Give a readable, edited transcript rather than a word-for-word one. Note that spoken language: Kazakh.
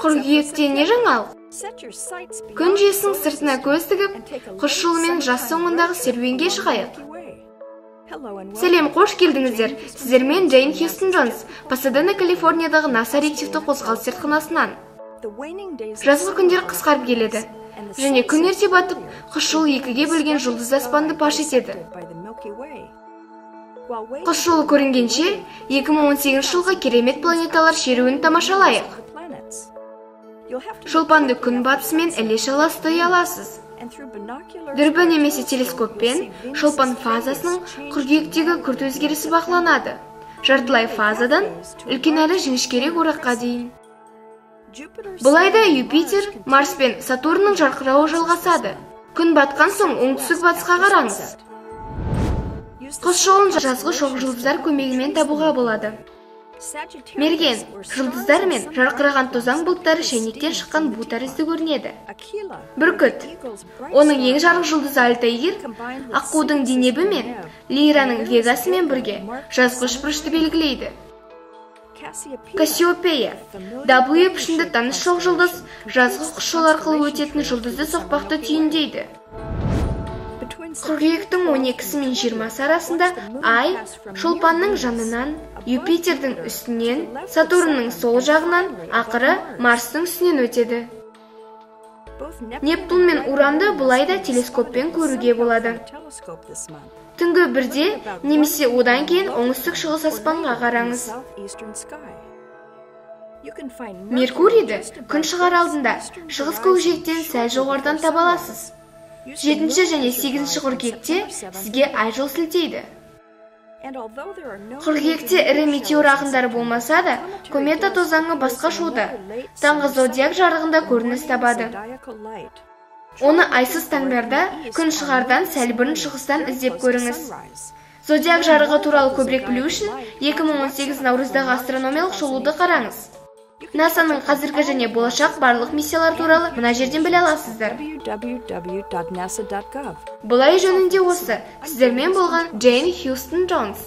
Қыркүйекте не жаңалық? Күн жүйесінің сыртына көз тігіп, құс жолымен жаз соңындағы серуенге шығайық. Сәлем, қош келдіңіздер. Сіздермен Джейн Хьюстон Джонс, Пасадена, Калифорниядағы НАСА реактивті қозғалыс зертханасынан. Жазғы күндер қысқарып келеді. Және күн ерте батып, құс жолы екіге бөлген жұлдызды аспанды паш етеді. Құс жолы көрінгенше, 2018 жылғы керемет планеталар шеруін тамашалайық. Шолпанды күн батысымен іле-шала ұстай аласыз. Дүрбі немесе телескоппен шолпан фазасының қыркүйектегі күрт өзгерісі бақыланады. Жартылай фазадан үлкен әрі жіңішкерек ораққа дейін. Бұл айда Юпитер, Марс пен Сатурнның жарқырауы жалғасады. Күн батқан соң оңтүстік батысқа қараңыз. Құс жолын жазғы шоқ жұлдыздар көмегімен табуға болады. Мерген, жұлдыздар мен жарқыраған тозаң бұлттары шәйнектен шыққан бу тәрізді көрінеді. Бүркіт, оның ең жарық жұлдызы Альтаир, Аққудың Денебі мен Лираның Вегасымен бірге жазғы үшбұрышты белгілейді. Кассиопея, W пішінді таныс шоқ жұлдыз, жазғы құс жолы арқылы өтетін жұлдызды соқпақты түйіндейді. Қыркүйектің 12-сі мен 20-сы арасында Ай Шолпанның жанынан, Юпитердің үстінен, Сатурнның сол жағынан, ақыры Марстың үстінен өтеді. Нептун мен Уранды бұл айда телескоппен көруге болады. Түнгі 1-де немесе одан кейін оңтүстік шығыс аспанға қараңыз. Меркурийді күн шығар алдында шығыс көкжиектен сәл жоғарыдан таба аласыз. 7 және 8 қыркүйекте сізге ай жол сілтейді. Қыркүйекте ірі метеор ағындары болмаса да, комета тозаңы басқа шоуда, таңғы зодиак жарығында көрініс табады. Оны айсыз таңдарда күн шығардан сәл бұрын шығыстан іздеп көріңіз. Зодиак жарығы туралы көбірек білу үшін 2018 наурыздағы астрономиялық шолуды қараңыз. НАСАның қазіргі және болашақ барлық миссиялар туралы мына жерден біле аласыздар. www.nasa.gov. Бұл ай жөнінде осы. Сіздермен болған Джейн Хьюстон Джонс.